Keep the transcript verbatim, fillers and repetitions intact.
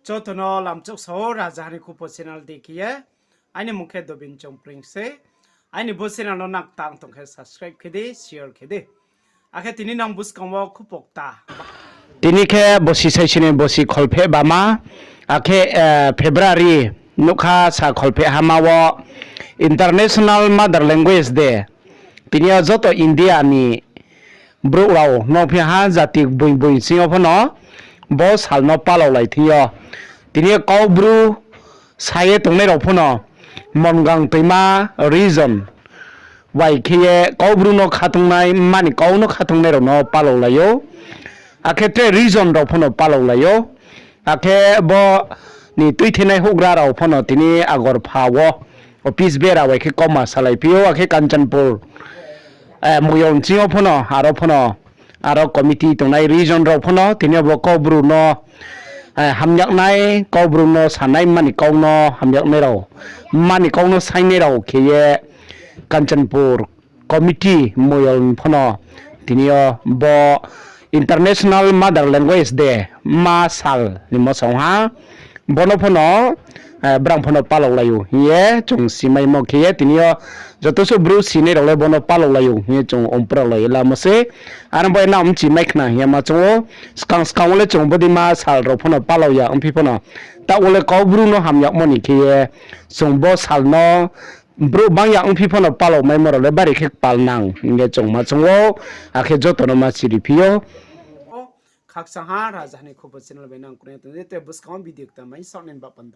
Joto no lamchouh sao, Raja Hani Khupo channel di khe ye. Aini mung khe Dobin Chongpring se. Aini bo channel no nang tang tong khe subscribe khe di, share khe di. Akhe tini nang buskang wo khupo kta. Tini khe bosi saisi ni bosi kholpheh bama, akhe, eh, February nougkha sa kholpheh hama wo International Mother Language Day. Tini yo joto India ni brouh rao no phi ha jati boi boi sing yo phano bo sal no palaolai thing yo. Tini yo Kaubru sa ye tongnai rao phano Mongang Toima region bai khe ye Kaubru no khatungnai, mani kau no khatungnai rao no palaolai ou. Akhe tre region rao phano palaolai ou. Akhe bo ni tuithenai houhgra rao phano tini Agarpha wo office bera bai khe kauma salai phi ou, akhe Kanchanpur, eh, Moyol ni sing yo phano, aro phano, aro committee tongnai region rao phano, tini yo bo Kaubru no, eh, hamyaknai, Kaubru no sanai, mani kau no hamyaknai rao, mani kau no sainai rao khe ye Kanchanpur committee Moyol phano tini yo bo International Mother Language Day ma sal ni mosong ha. Bono phano, eh, brang phano palaolai ou hing ye chung simaimo khe ye tini yo joto suh Bru sinai rao le bono palaolai ou hing ye chung ongpralai lamo se. Aro bai nang mchi mai khna hing ye ma chung ou. Skang skang wo le chung bodei ma sal rao phano palao ya ongphi phano. Taoh wo le Kaubru no hamyagmo ni khe ye chung bo sal no brouh bang ya ongphi phano palao maimo rao le bari khe kpal nang hing ye chung ma chung ou. Akhe joto no ma siri phi ou. Khakchang ha Raja Hani Khupo channel bai nang kroi tong di, te buskang wo video kta mai saoh nai ba pan